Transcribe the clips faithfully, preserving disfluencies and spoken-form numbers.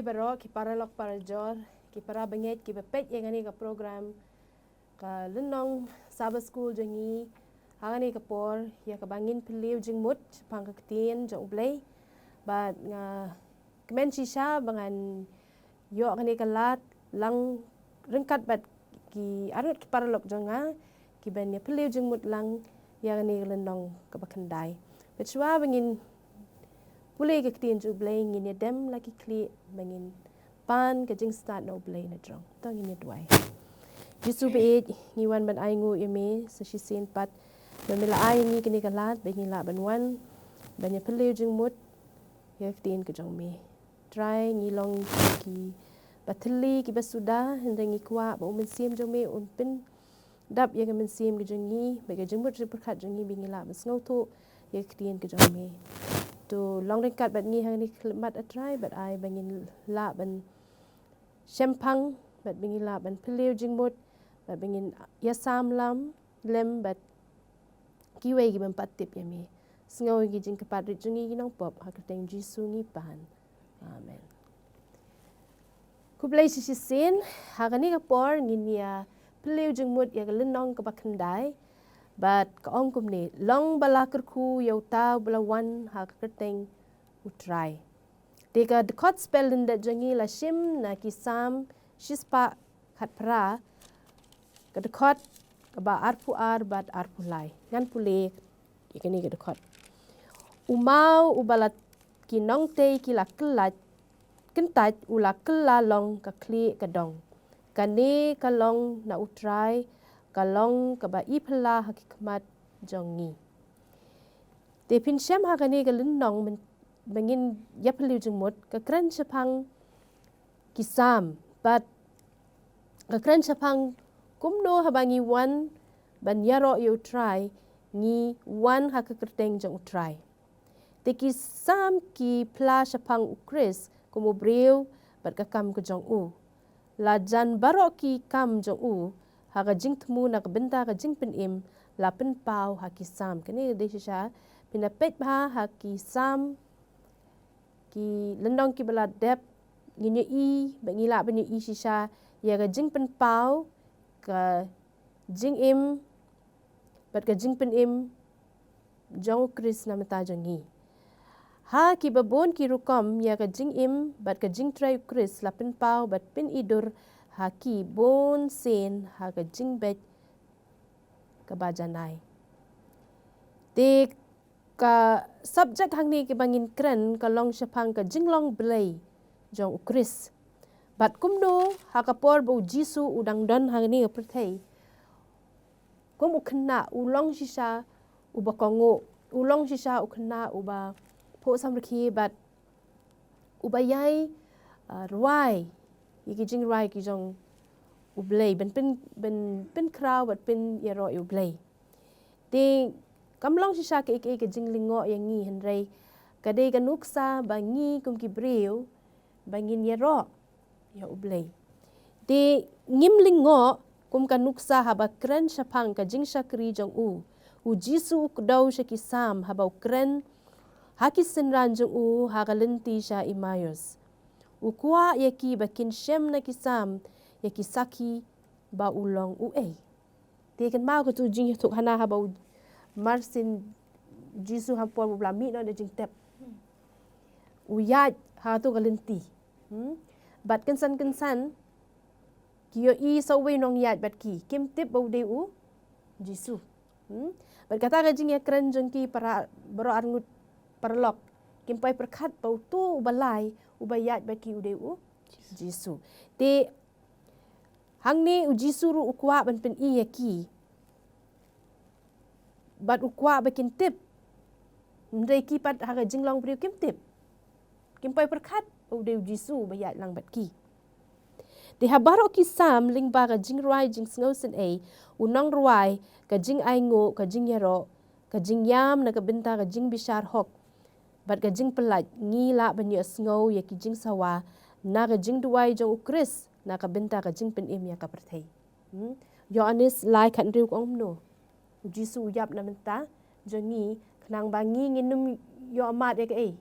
Baroh ki paralok parajor, ki para bangeit, ki ba peit ïa kane ka program, ka lynnong Sabbath School jong ngi ha kane ka por, ïa kaba ngin pynliew jingmut shaphang ka ktien jong U Blei. Bad nga kmen shisha ba ngan ïoh kane ka lad lang ryngkat bad ki arngut ki paralok jong nga, ki ban ïa pynliew jingmut lang ïa kane ka lynnong kaba khyndai. Bad shuwa ba ngin pule ka ktien jong U Blei, ngin ïa dem la ki khlieh ba ngin pan ka jingstad na U Blei na jrong. To ngin ïa duwai. Jisu ba ïeit, ngi wan ban ainguh ïa me sa shisien pat ba me la ai ïa ngi kane ka lad ba ngin lah ban wan ban ïa pynliew jingmut ïa ka ktien ka jong me. Trai, ngi long ki ba thylli, ki ba suda, hynrei ngi kwah ba U Mynsiem jong me un pyndap ïa ka mynsiem ka jong ngi, bad ka jingmut jingpyrkhat jong ngi ba ngin lah ban sngewthuh ïa ka ktien ka jong me. To long ryngkat bad ngi ha kane ka khyllipmat, A Trai, bad ai ba ngin lah ban shemphang, bad ba ngin lah ban pynliew jingmut, bad ba ngin ïa sam lam lem bad kiwei ki bym pat tip ïa me. Sngew ïa ki jingkyrpad rit jong ngi ki nongpop, ha ka kyrteng Jisu ngi pan. Amen. Khublei shisien, ha kane ka por ngin ïa pynliew jingmut ïa ka lynnong kaba khyndai, bad ka ong kumne: Long ba la kyrkhu ïa uta uba la wan ha ka kyrteng U Trai. Te ka dkhot spell lyndet jong ngi la shim na ki Salm shispah khatphra, ka dkhot kaba arphew ar bad arphew lai. Ngan pule ïa kane ka dkhot. U maw uba la ki nongtei ki la kyllat, kyntait, u la kylla long ka khlieh ka dong. Kane ka long na U Trai, ka long kaba i phylla ha ki khmat jong ngi. Te phin shem ha kane ka lynnong myn-, ba ngin ïa pynliew jingmut, ka kren shaphang ki Salm, bad ka kren shaphang kumno haba ngi wan ban ïaroh ïa U Trai, ngi wan ha ka kyrteng jong U Trai. Te ki Salm ki phla shaphang U Khrist kum u briew bad ka kam ka jong u. La jan baroh ki kam jong u ha ka jingthmu na ka bynta ka jingpynim, la pynpaw ha ki Salm. Kane dei shisha, phin ïa peit bha ha ki Salm, ki lynnong kiba la dep, ngin ïohi, bad ngi lah ban ïohi shisha ïa ka jingpynpaw ka jingim bad ka jingpynim jong U Khrist na bynta jong ngi. Ha kiba bun ki rukom, ïa ka jingim bad ka jingtrei U Khrist la pynpaw bad pyni dur ha ki bun sien ha ka jingbeit kaba janai. Te ka subject hangne kaba ngin kren ka long shaphang ka jinglong Blei jong U Khrist. Bad kumno ha ka por ba U Jisu u dang don hangne ha pyrthei, kum u khynnah, u long shisha uba kohnguh, u long shisha u khynnah uba phuh samrkhie bad uba ïai, ah, rwai ïa ki jingrwai ki jong U Blei, ban pyn-, ban pynkhraw bad pynïaroh ïa U Blei. Te kam long shisha kaei kaei ka jinglyngngoh ïa ngi, hynrei ka dei ka nuksa ba ngi kum ki briew ba ngin ïaroh ïa U Blei. Te ngim lyngngoh kum ka nuksa haba kren shaphang ka jingshakri jong u. U Jisu u kdew sha ki Salm haba u kren ha ki synran jong u ha ka lynti sha Emmaus. U kwah ïa ki ba kin shem na ki Salm ïa ki sakhi ba u long uei. Te kynmaw katu jingïathuhkhana haba u marsien Jisu ha ka por ba u la mih noh na jingtep. U ïaid ha katu ka lynti. Hmm? Bad kynsan kynsan ki ïohi sa uwei u nongïaid bad ki. Kim tip ba u dei U Jisu. Hmm? Bad kata ka jingïakren jong ki para, baroh arngut paralok, kim poi pyrkhat ba utu uba lai uba ïaid bad ki u dei U Jisu. Te hangne U Jisu ruh u kwah ban pyni ïa ki. Bad u kwah ba kin tip. Hynrei ki pat ha ka jinglong briew kim tip. Kim poi pyrkhat ba u dei U Jisu ba ïaid lang bad ki. Te ha baroh ki Salm lyngba ka jingrwai jingsngewsynei, u nongrwai, ka jingainguh, ka jingïaroh, ka jingïam na ka bynta ka jingbishar hok bad ka jingpyllait, ngi lah ban ïohsngew ïa ki jingsawa na ka jingduwai jong U Khrist na ka bynta ka jingpynim ïa ka pyrthei. Hmm? Ïoannis lai khathynriew ka ong kumno? U Jisu u ïap na bynta jong ngi khnang ba ngi ngin ym ïoh mad ïa kaei,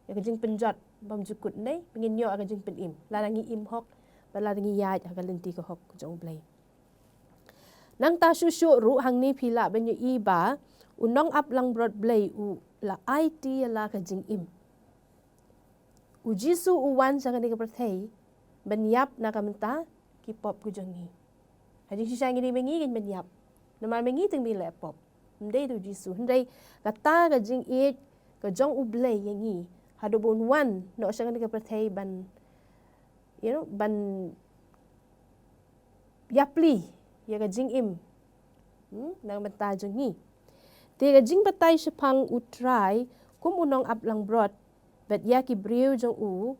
ïa ka jingpynjot bym ju kut ne, ba ngin ïoh ha ka jingpynim. Lada ngi im hok, bad lada ngi ïaid ha ka lynti ka hok jong U Blei. Nangta shuh shuh ruh hangne phi lah ban ïohi ba u nongap langbrot Blei u la aiti ïa la ka jingim. U Jisu u wan sha kane ka pyrthei ban ïap na ka bynta ki pop ka jong ngi. Ha jingshisha ngi dei ma ngi ngin ban ïap. Namar ma ngi teng ba ngi leh pop. Ym dei da u Jisu. Hynrei kata ka jingïeit ka jong U Blei ïa ngi, haduh ba un wan noh sha kane ka pyrthei ban, you know, ban ïapli ïa ka jingim, hmm, na ka bynta jong ngi. Te ka jingbatai shaphang U Trai kum u nongap langbrot bad ïa ki briew jong u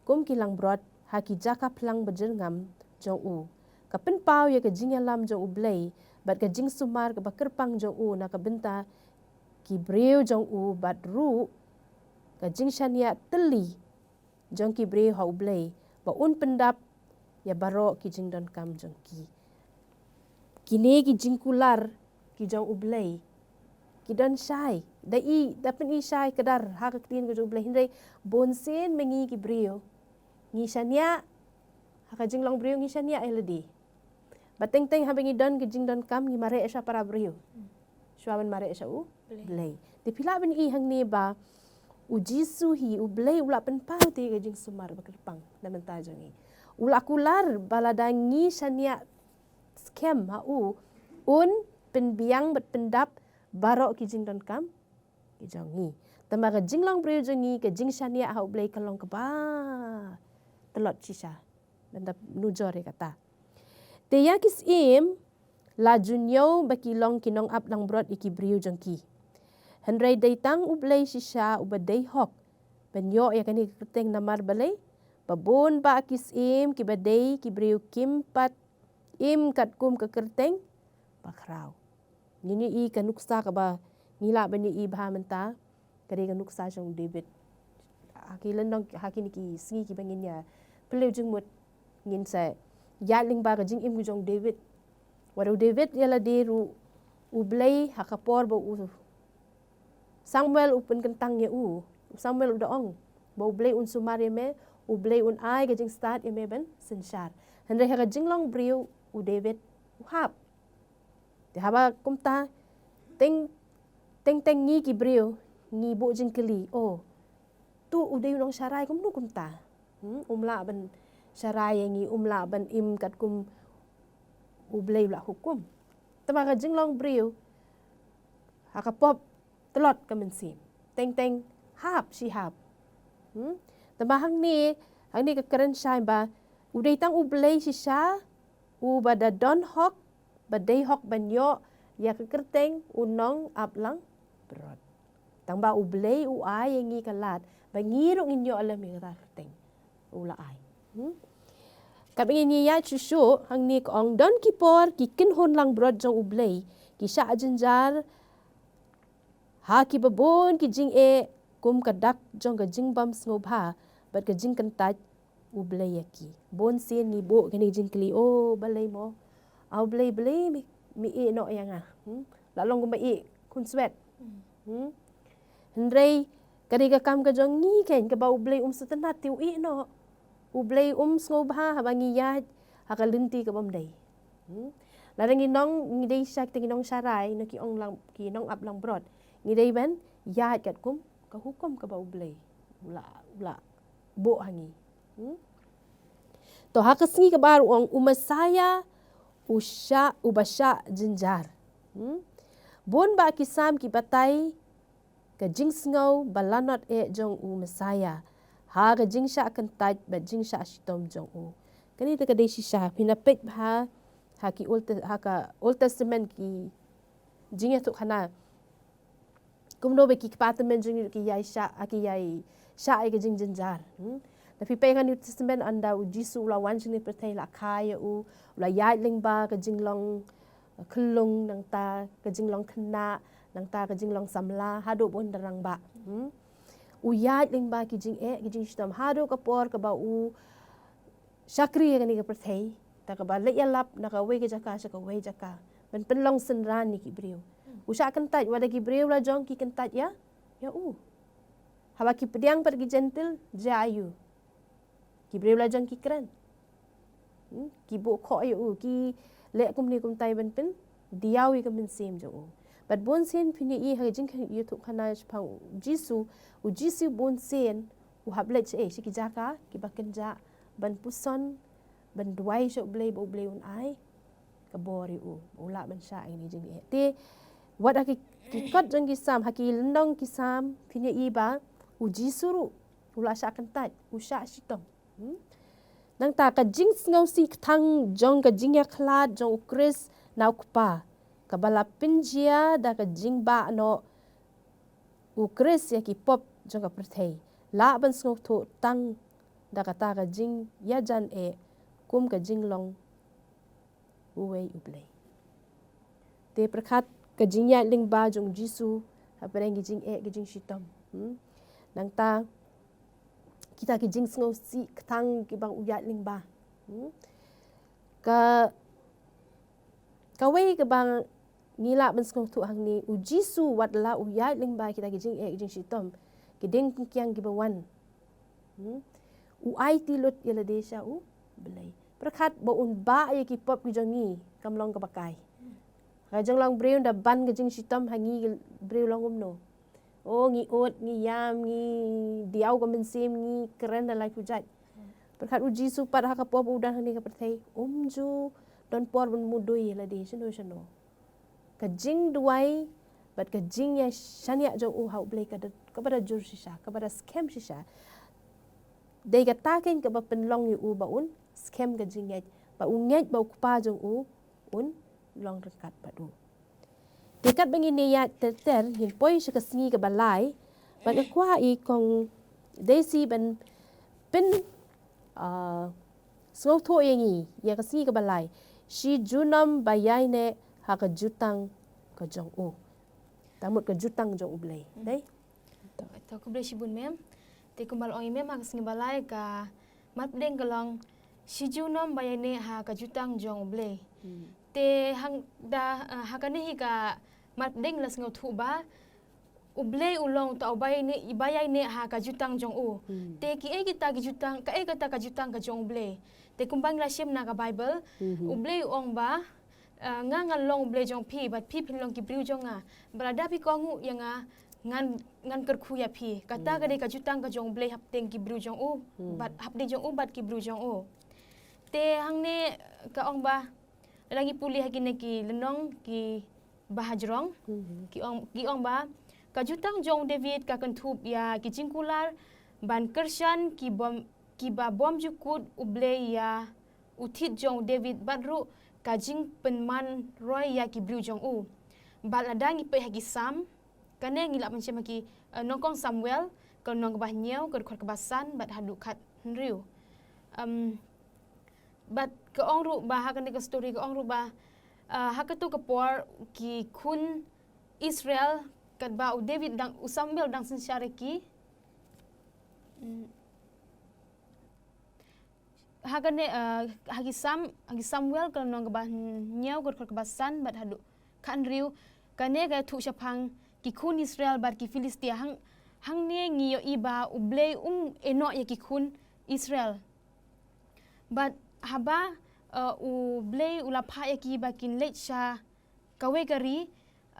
kum ki langbrot ha ki jaka phlang bajyrngam jong u, ka pynpaw ïa ka jingïalam jong U Blei bad ka jingsumar kaba kyrpang jong u na ka bynta ki briew jong u, bad ruh ka jingshaniah tylli jong ki briew ha U Blei ba un pyndap ïa baroh ki jingdonkam jong ki. Kine ki jingkular ki jong U Blei ki don shai, da i, da pyni shai kdar ha ka ktien ka jong U Blei, hynrei bunsien ma ngi ki briew ngi shaniah, ha ka jinglong briew ngi shaniah ïa lade. Ba teng teng haba ngi don ka jingdonkam ngi mareh sha para briew, shuwa ban mareh sha U Blei. Te phi lah ban i hangne ba u Jisu hi, U Blei u la pynpaw te ka jingsumar ba kyrpang na ka bynta jong ngi. U la kular ba lada ngi shaniah skhem ha u, un pynbiang bad pyndap baroh ki jingdonkam ki jong ngi. Te ma ka jinglong briew jong ngi, ka jingshaniah ha U Blei ka long kaba tlot shisha. Ban da nujor ïa kata. Te ïa ki syiem la ju ñiew ba ki long ki nongap langbrot ïa ki briew jong ki. Hynrei dei tang U Blei shisha uba dei hok ban ïoh ïa kane ka kyrteng. Namar balei? Ba bun bah ki syiem kiba dei ki briew kim pat im katkum ka kyrteng bakhraw. Ngin ïohi ka nuksa kaba ngi lah ban ïohi bha mynta, ka dei ka nuksa jong u David. Ha ki lynnong, ha kine ki sngi kiba ngin ïa pule jingmut, ngin sa ïaid lyngba ka jingim ka jong u David. Wat u David ïa lade ruh, U Blei ha ka por ba u Samuel u pynkyntang ïa u, u Samuel u da ong ba U Blei un sumar ïa me, U Blei un ai ka jingstad ïa me ban synshar. Hynrei ha ka jinglong briew u David u hap. Te haba kumta, teng, teng teng ngi ki briew ngi buh jingkylli, oh, to u dei u nongsharai kumno kumta? Hmm, um lah ban sharai ïa ngi, um lah ban im katkum U Blei u la hukum. Te ma ka jinglong briew ha ka pop tlot ka mynsiem. Teng teng hap shi hap. Hmm? Te ma hangne, hangne ka kren shai ba u dei tang U Blei shisha uba da don hok, ba dei hok ban ïoh ïa ka kyrteng u nongap langbrot. Tang ba U Blei u ai ïa ngi ka lad ba ngi ruh ngin ïoh lem ïa kata ka kyrteng. U la ai. Hmm? Katba ngin ïa shu shu hangne ka ong, don ki por ki kynhun langbrot jong U Blei ki shah jynjar ha kiba bun ki jingeh kum ka dak jong ka jingbym sngewbha bad ka jingkyntait U Blei ïa ki. Bun sien ngi buh kane ka jingkylli, oh, balei mo? Ah, U Blei, balei me, me ïeh noh ïa nga? Hmm? La long kumba ïeh khunswet. Hmm? Hynrei ka dei ka kam ka jong ngi kein kaba U Blei um sngewtynnat te u ïeh noh. U Blei um sngewbha haba ngi ïaid ha ka lynti kabym dei. Hmm? Lada ngi nong, ngi dei sha kita ki nongsharai, na ki ong lang, ki nongap langbrot, ngi dei ban ïaid katkum ka hukum kaba U Blei u la, u la buh ha ngi. Hmm? To ha ka sngi kaba ar u ong u Messaïah u shah, uba shah jynjar. Hmm? Bun bah ki Salm ki batai ka jingsngew ba lanot eh jong u Messaïah ha ka jingshah kyntait bad jingshah shitom jong u. Kane te ka dei shisha, phin da peit bha ha ki Old Te-, ha ka Old Testament, ki jingïathuhkhana. Kumno ba ki kpa tymmen jong ngi ki ïai shah, ah, ki ïai shah ïa ka jingjynjar. Hmm? Lada phi peit ha ka New Testament, ynda u Jisu u la wan sha kane ka pyrthei, la kha ïa u, u la ïaid lyngba ka jinglong, eh, khyllung, nangta ka jinglong khynnah, nangta ka jinglong samla, haduh ba un da rangbah. Hmm? U ïaid lyngba ki jingeh, ki jingshitom, haduh ka por kaba u shakri ha kane ka pyrthei, te kaba leit ïalap na kawei ka jaka sha kawei jaka ban pynlong synran ïa ki briew. U shah kyntait, wat la ki briew la jong ki kyntait ïa, ïa u. Haba ki pdiang pat ki Jentil, jia aiu? Ki briew la jong ki kren. Hmm? Ki buh khoh ïa u, ki leh kumne kumtai ban pyndiaw ïa ka mynsiem jong u. Bad bun sien phin ïohi ha ka jingïathuhkhana shaphang u Jisu, u Jisu bun sien u hap leit sha, eh, sha ki jaka kiba kynjah ban puson, ban duwai sha U Blei ba U Blei un ai ka bor ïa u, u lah ban shah ïa kine ki jingeh. Te wat ha ki, ki kot jong ki Salm, ha ki lynnong ki Salm phin ïohi ba u Jisu ruh u la shah kyntait, u shah shitom. Hmm? Nangta ka jingsngewsih kthang jong ka jingïakhlad jong u Khrist na u Kpa, kaba la pynjia da ka jingbah noh u Khrist ïa ki pop jong ka pyrthei, lah ban sngewthuh tang da kata ka jingïajan eh kum ka jinglong uwei U Blei. Te pyrkhat ka jingïaid lyngba jong u Jisu hapdeng ki jingeh ki jingshitom. Hmm? Nangta kita ki jingsngewsih kthang kiba u ïaid lyngba. Hmm? Ka, kawei kaba ngi lah ban sngewthuh hangne, u Jisu wat la u ïaid lyngba kita ki jingeh ki jingshitom, ki diengpyngkiang kiba wan, hmm, u aiti lut ïa lade sha U Blei. Pyrkhat ba un bah ïa ki pop ki jong ngi, kam long kaba kai. Ka jinglong briew da ban ka jingshitom ha ngi briew long kumno. O, ngi ud, ngi ïam, ngi diaw ka mynsiem, ngi kren da lai kjat. Pyrkhat u Jisu pat ha ka por ba u don hangne ka pyrthei, um ju don por ban mudui ïa lade shano shano. Ka jingduwai bad ka jingïashaniah jong u ha U Blei ka da, kaba da jur shisha, kaba da skhem shisha. Dei kata keiñ kaba pynlong ïa u ba un skhem ka jingngeit, ba u ngeit ba u Kpa jong u un long ryngkat bad u. Te katba ngin ïaid ter ter, ngin poi sha ka sngi kaba lai, bad nga kwah ïa i Kong Daisy ban pyn, ah, sngewthuh ïa ngi ïa ka sngi kaba lai. Shi junom ba ïaineh ha ka jutang ka jong u. Tang mut ka jutang jong U Blei. Hmm. Dei? To, khublei shibun mem. Te kumba la ong i mem, ha ka sngi ba lai ka mat pdeng ka long, shi junom ba ïaineh ha ka jutang jong U Blei. Hmm. Te hang da, eh, ha kane hi ka mat pdeng la sngewthuh ba U Blei u long uta uba ïaineh, iba ïaineh ha ka jutang jong u. Hmm. Te kiei kita ki jutang, kaei kata ka jutang ka jong U Blei? Te kumba ngi la shem na ka Bible, hmm, U Blei u ong ba, eh, nga nga long U Blei jong phi, bad phi phin long ki briew jong nga. Bad lada phi kohnguh ïa nga, ngan, ngan kyrkhu ïa phi. Kata ka dei ka jutang ka jong U Blei hapdeng ki briew jong u, hmm, bad hapdeng jong u bad ki briew jong u. Te hangne ka ong ba, lada ngi pule ha kine ki lynnong kiba hajrong, hmm, ki ong, ki ong ba, ka jutang jong u David ka kynthup ïa ki jingkular ban kyrshan ki bym, kiba bym ju kut U Blei ïa u thied jong u David bad ruh ka jingpynman roi ïa ki briew jong u. Bad lada ngi peit ha ki Salm, kane ngi lah ban shem ha ki, eh, Nyngkong Samuel, ka lynnong kaba hynñiew, ka dkhot kaba san bad haduh khathynriew. Em, bad ka ong ruh ba ha kane ka story ka ong ruh ba, eh, ha kato ka por ki khun Israel, katba u David dang, u Samuel dang synshar ïa ki, mm, ha kane, eh, ha ki Salm, ha ki Samuel ka lynnong kaba hynñiew, ka dkhot kaba san bad haduh khathynriew, kane ka ïathuh shaphang ki khun Israel bad ki Philistia. Hang, hangne ngi ïohi ba U Blei um ïehnoh ïa ki khun Israel. Bad haba, eh, U Blei u la phah ïa ki ba kin leit sha kawei ka ri,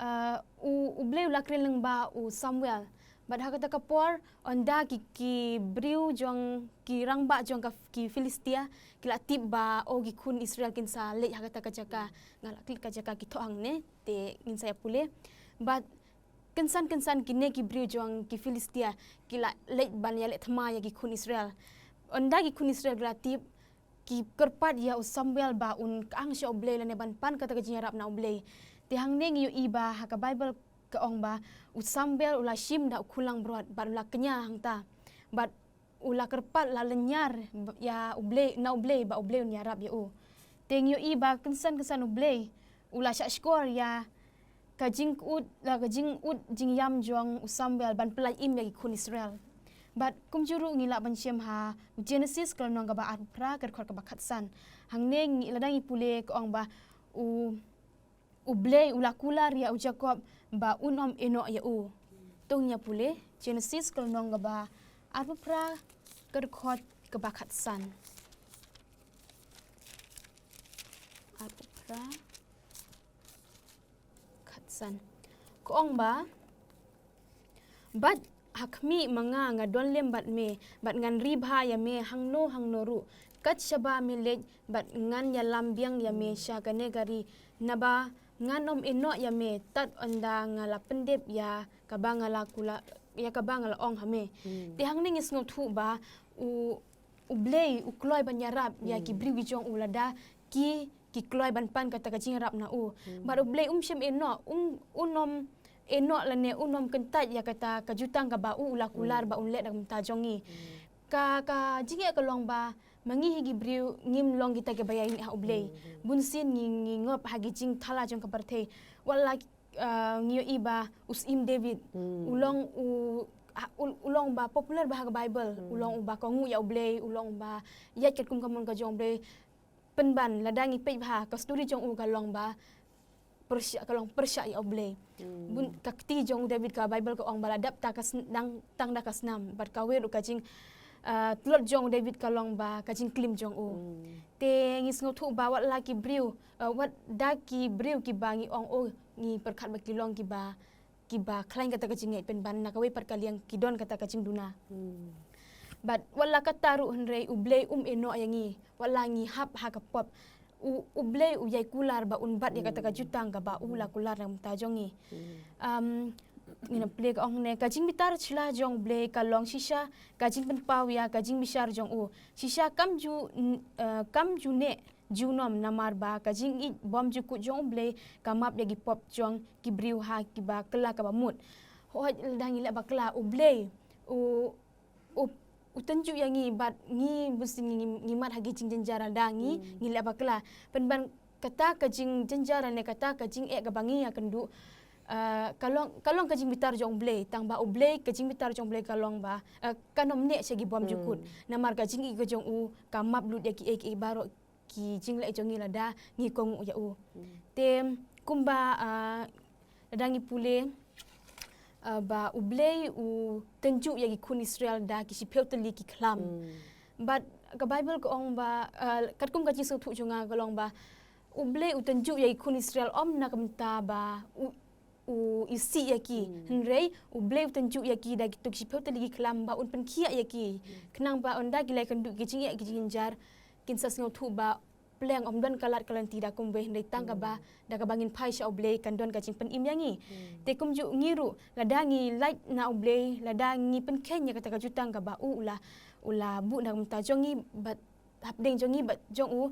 eh, u, U Blei u la kren lyngba u Samuel. Bad ha kata ka por, ynda ki, ki briew jong, ki rangbah jong ka, ki Philistia ki la tip ba, o, ki khun Israel kin sa leit ha kata ka jaka, nga la klet ka jaka ki thoh hangne, te ngin sa ïa pule. Bad kynsan kynsan kine ki briew jong ki Philistia ki la leit ban ïaleh thma ïa ki khun Israel. Ynda ki khun Israel ki la tip, ki kyrpad ïa u Samuel ba un kyang sha U Blei lane ban pan kata ka jingïarap na U Blei. Te hangne ngi ïohi ba ha ka Bible ka ong ba u Samuel u la shim da u khun langbrot bad u la kñia hangta. Bad u la kyrpad, la lynñiar ïa U Blei, na U Blei ba U Blei un ïarap ïa u. Te ngi ïohi ba kynsan kynsan U Blei u la shahshkor ïa ka jingud, la ka jingud jingïam jong u Samuel ban pyllait im ïa ki khun Israel. Bad kumjuh ruh ngi lah ban shem ha u Genesis ka lynnong kaba arphew phra ka dkhot kaba khatsan. Hangne ngi, lada ngi pule ka ong ba u, U Blei u la kular ïa u Jakob ba un ym ïehnoh ïa u. To ngin ïa pule Genesis ka lynnong kaba arphew phra, ka dkhot kaba khatsan. Arphew phra, khatsan. Ka ong ba, bad ha khmih ma nga nga don lem bad me, bad ngan ri bha ïa me hangno hangno ruh. Kat shaba me leit bad ngan ïalam biang ïa me sha kane ka ri, naba ngan ym ïehnoh ïa me tad ynda nga la pyndep ïa kaba nga la kular, ïa kaba nga la ong ha me. Te hangne ngi sngewthuh ba u, u Blei u kloi ban ïarap ïa ki briew ki jong u lada ki, ki kloi ban pan kata ka jingïarap na u. Bad u Blei um shym ïehnoh, um, un ym ïehnoh lane un ym kyntait ïa kata ka jutang kaba u, u la kular ba un leh na ka bynta jong ngi. Ka, ka jingeh ka long ba ma ngi hi ki briew ngim long kita kiba ïaineh ha u Blei. Bunsien ngi, ngi ngop ha ki jingthala jong ka pyrthei. Wat la, ah, ngi ïohi ba u Syiem David u long u, ha, u, u long ba popular ba ha ka Bible. U long uba kohnguh ïa u Blei, u long uba ïaid katkum ka mon ka jong u Blei. Pynban lada ngi peit bha ka story jong u ka long ba pyrshah, ka long pyrshah ïa u Blei. Bun ka kti jong u David ka Bible ka ong ba la dap ta ka sn-, dang tang da ka snam, bad ka wer u ka jing, ah, tlot jong u David ka long ba ka jingklim jong u. Te ngi sngewthuh ba wat la ki briew, ah, wat da ki briew kiba ngi ong, oh, ngi pyrkhat ba ki long kiba, kiba khlaiñ kata ka jingngeit, pynban na kawei pat ka liang ki don kata ka jingduna. Bad wat la kata ruh hynrei u Blei um ïehnoh ïa ngi, wat la ngi hap ha ka pop. U, u Blei u ïai kular ba un bat ïa kata ka jutang kaba u la kular na ka bynta jong ngi. Um, ngin ym plie ka ong ne, ka jingbitar sla jong u Blei ka long shisha ka jingpynpaw ïa ka jingbishar jong u. Shisha kam ju, n-, eh, kam ju neh junom namar ba ka jingïeit bymjukut jong u Blei ka map ïa ki pop jong ki briew ha kiba kylla kaba mut. Hooid, lada ngi leh bakla u Blei u, u, u tynjuh ïa ngi bad ngi bunsien ngi, ngi, ngi mad ha ki jingjynjar lada ngi, ngi leh bakla. Pynban kata ka jingjynjar ne kata ka jingeh kaba ngi ïakynduh, ah, ka long, ka long ka jingbitar jong u Blei, tang ba u Blei ka jingbitar jong u Blei ka long ba, ah, kan ym neh sha ki bymjukut. Namar ka jingïeit ka jong u ka map lut ïa kiei kiei baroh ki jingleh jong ngi lada ngi kohnguh ïa u. Te kumba, ah, lada ngi pule, ah, ba u Blei u tynjuh ïa ki khun Israel da ki shiphew tylli ki khlam. Bad ka Bible ka ong ba, ah, katkum ka jingsngewthuh jong nga ka long ba u Blei u tynjuh ïa ki khun Israel ym na ka bynta ba u u isih ïa ki. Hynrei u Blei u tynjuh ïa ki da kito ki shiphew tylli ki khlam ba un pynkhiah ïa ki. Khnang ba ynda ki la ïakynduh ki jingeh ki jingjynjar kin sa sngewthuh ba pleng, ym don ka lad ka lynti da kumwei hynrei tang kaba, da kaba ngin phai sha u Blei kan don ka jingpynim ïa ngi. Te kumjuh ngi ruh lada ngi lait na u Blei, lada ngi pynkheiñ ïa kata ka jutang kaba u, u la, u la buh na ka bynta jong ngi bad hapdeng jong ngi bad jong u,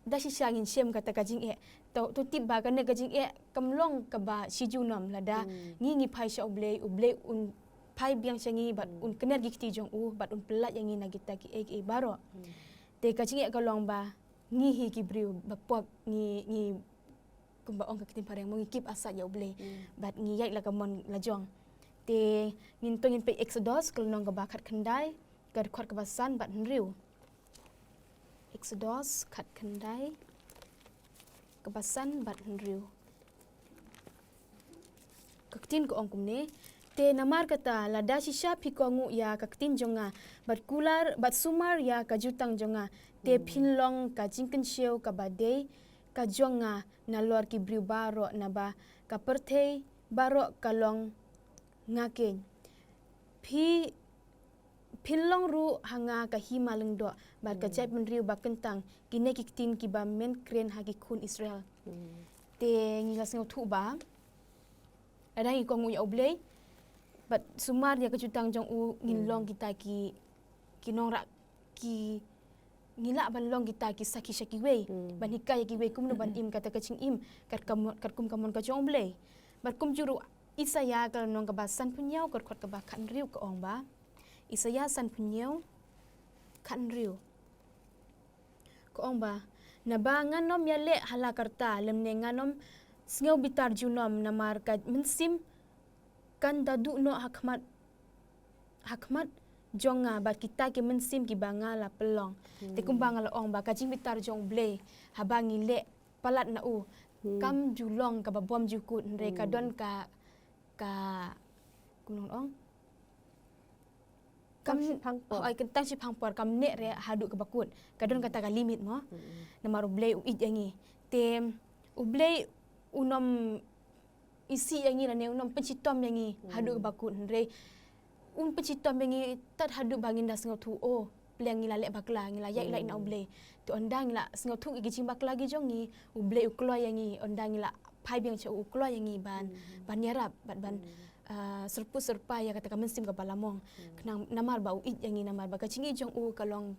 da shisha ngin shem kata ka jingeh. To, to tip ba kane ka jingeh kam long kaba shi junom lada ngi, ngi phai sha u Blei, u Blei un phai biang sha ngi bad un kner ki kti jong u bad un pyllait ïa ngi na kita kiei kiei baroh. Te ka jingeh ka long ba ngi hi ki briew ba pop, ngi, ngi kumba ong ka ktien phareng mo, ngi kip asat ïa u Blei bad ngi ïaid la ka mon la jong. Te ngin, to ngin peit Exodus ka lynnong kaba khatkhyndai, ka dkhot kaba san bad hynriew. Exodus khatkhyndai, kaba san bad hynriew. Ka ktien ka ong kumne: Te namar kata, lada shisha phi kohnguh ïa ka ktien jong nga bad kular bad sumar ïa ka jutang jong nga, te phin long ka jingkynshew kaba dei ka jong nga nalor ki briew baroh, naba ka pyrthei baroh ka long nga keiñ. Phi, phin long ruh ha nga ka hima lyngdoh bad ka jaitbynriew ba kyntang, kine ki ktien kiba men kren ha ki khun Israel. Te ngi la sngewthuh ba lada ngi kohnguh ïa u Blei bad sumar ïa ka jutang jong u, ngin long kita ki, ki nongrah, ki, ngi lah ban long kita ki sakhi sha kiwei, ban hikai ïa kiwei kumno ban im kata ka jingim kat ka mon, katkum ka mon ka jong u Blei. Bad kumjuh ruh Isaïah ka lynnong kaba sanphew hynñiew, ka dkhot kaba khathynriew ka ong ba, Isaïah sanphew hynñiew, khathynriew. Ka ong ba, naba ngan ym ïaleh ha la karta lymne ngan ym sngew bitar junom namar ka mynsiem kan da duh noh ha khmat, ha khmat jong nga bad kita ki mynsiem kiba nga la pynlong. Te kumba nga la ong ba ka jingbitar jong u Blei haba ngi leh palat na u, kam ju long kaba bymjukut, hynrei ka don ka, ka, Nong ong. Kam shipang por. Oi, tang shipang por, kam neh re haduh kaba kut. Ka don kata ka limit mo. Namar U Blei u ïeit ïa ngi. Te U Blei u nym isih ïa ngi lane u nym pynshitom ïa ngi haduh kaba kut, hynrei un pynshitom ïa ngi tad haduh ba ngin da sngewthuh, oh, pleng ngi la leh bakla, ngi la ïaid lait na U Blei. Te ynda ngi la sngewthuh ïa ki jingbakla ki jong ngi, U Blei u kloi ïa ngi, ynda ngi la phai biang sha u, u kloi ïa ngi ban, ban ïarap, ban, ban, ah, syrput syrpai ïa kata ka mynsiem kaba lamong. Khnang namar ba u ïeit ïa ngi, namar ba ka jingïeit jong u ka long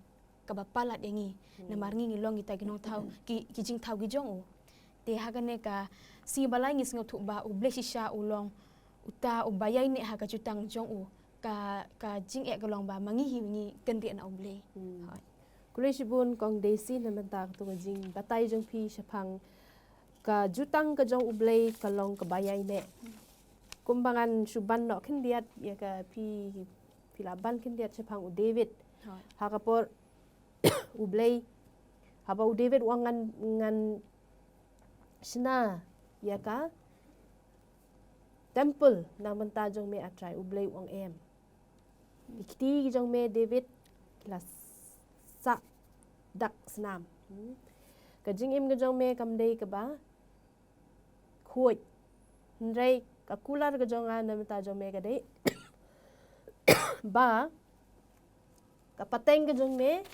kaba palat ïa ngi. Namar ngi ngi long kita ki nongthaw, ki, ki jingthaw ki jong u. Te ha kane ka sngi ba lai ngi sngewthuh ba U Blei shisha u long uta uba ïaineh ha ka jutang jong u. Ka, ka jingeh ka long ba ma ngi hi ngi kynriah na U Blei. Hooid. Khublei shibun Kong Daisy na bynta katto ka jingbatai jong phi shaphang ka jutang ka jong U Blei ka long kaba ïaineh. Kumba ngan shu ban noh khyndiat ïa ka phi, phi la ban khyndiat shaphang u David. Hooid. Ha ka por U Blei, haba u David u ong ngan, ngan shna ïa ka temple na bynta jong me, A Trai. U Blei u ong em. Ki kti ki jong me David ki la sah dak snam. Hmm. Ka jingim ka jong me kam dei kaba khuid. Hynrei ka kular ka jong nga na bynta jong me ka dei ba ka pateng ka jong me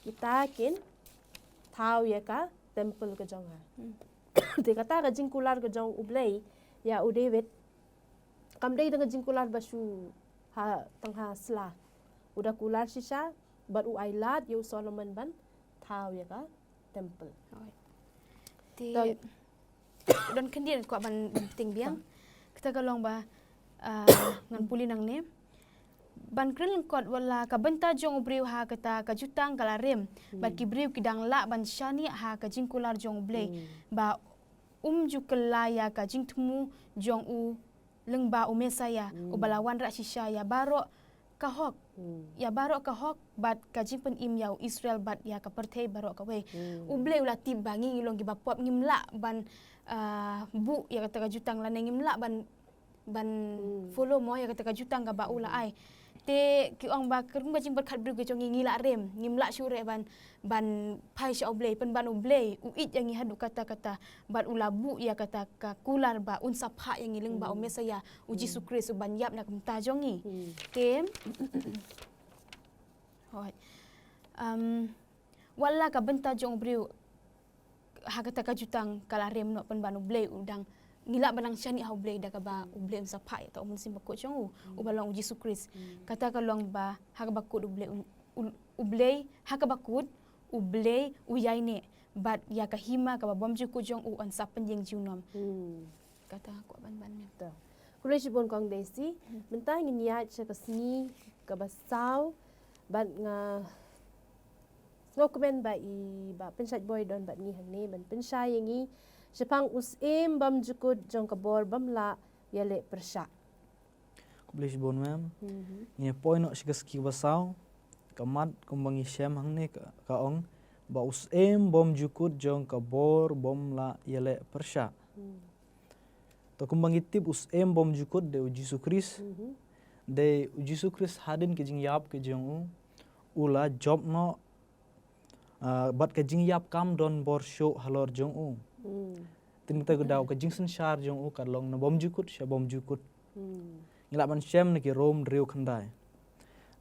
kita kin thaw ïa ka temple ka jong nga. Hmm. Te kata ka jingkular ka jong U Blei ïa u David kam dei tang ka jingkular ba shu ha tang ha sla. U da kular shisha bad u ai lad ïa u Solomon ban thaw ïa ka temple. Hooid. Te don khyndiat kwah ban, ban pynting biang. Kata ka long ba, ah, ngan pule nangne. Ban kren lyngkot, wat la ka bynta jong u briew ha kata ka jutang ka la rem, bad ki briew ki dang lah ban shaniah ha ka jingkular jong U Blei, ba um ju kylla ïa ka jingthmu jong u lyngba u Messaïah, uba la wanrah shisha ïa baroh ka hok. Ïa baroh ka hok bad ka jingpynim ïa u Israel bad ïa ka pyrthei baroh kawei. U Blei u la tip ba ngi ngi long kiba pop, ngim lah ban, ah, buh ïa kata ka jutang lane ngim lah ban, ban follow mo ïa kata ka jutang kaba u la ai. Te ki ong ba ka rukom ka jingpyrkhat briew ka jong ngi ngi la rem, ngim lah shuh re ban, ban phai sha U Blei, pynban U Blei u ïeit ïa ngi haduh katta katta, bad u la buh ïa kata ka kular ba un sa phah ïa ngi lyngba u Messaïah, u Jisu Khrist uban ïap na ka bynta jong ngi. Te, hooid. Um, wat la ka bynta jong u briew ha kata ka jutang ka la rem noh, pynban U Blei u dang, ngi lah ban nang shaniah ha U Blei da kaba U Blei un sa phah ïa uta u Mynsiem Bakhuid jong u, uba long u Jisu Khrist. Kata ka long ba ha kaba kut U Blei un, u, U Blei ha kaba kut U Blei u ïaineh bad ïa ka hima kaba bymjukut jong u yn sa pynïeng junom. Kata kwah ban ban ne. Khublei shibun Kong Daisy. Mynta ngin ïaid sha ka sngi kaba saw bad nga sngewkmen ba i Bah Pynshait Boi don bad ngi hangne ban pynshai ïa ngi shaphang u syiem bymjukut jong ka bor bym lah ïaleh pyrshah. Khublei shibun mem. Ngin ïa poi noh sha ka sngi kaba saw. Ka mat kumba ngi shem hangne ka, ka ong ba u syiem bymjukut jong ka bor bym lah ïaleh pyrshah. To kumba ngi tip u syiem bymjukut dei u Jisu Khrist. Dei u Jisu Khrist hadien ka jingïap ka jong u, u la jop noh, ah, bad ka jingïap kam don bor shuh halor jong u. Te mynta ka daw ka jingsynshar jong u ka long na bymjukut sha bymjukut. Ngi lah ban shem na ki Rom hynriew khyndai.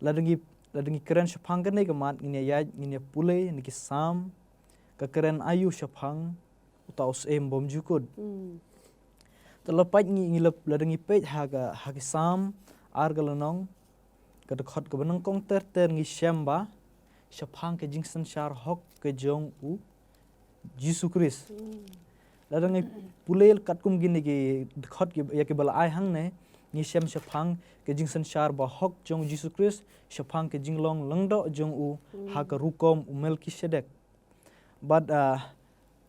Lada ngi, lada ngi kren shaphang kane ka mat ngin ïa ïaid, ngin ïa pule na ki Salm, ka kren aïu shaphang uta u syiem bymjukut. Te la peit ngi, ngi la, lada ngi peit ha ka, ha ki Salm ar ka lynnong, ka dkhot kaba nyngkong ter ter ngi shem ba shaphang ka jingsynshar hok ka jong u Jisu Khrist. Lada ngi pule katkum kine ki dkhot ki, ïa kiba la ai hangne, ngi shem shaphang ka jingsynshar ba hok jong u Jisu Khrist, shaphang ka jinglong lyngdoh jong u ha ka rukom u Melkisedek. Bad, ah,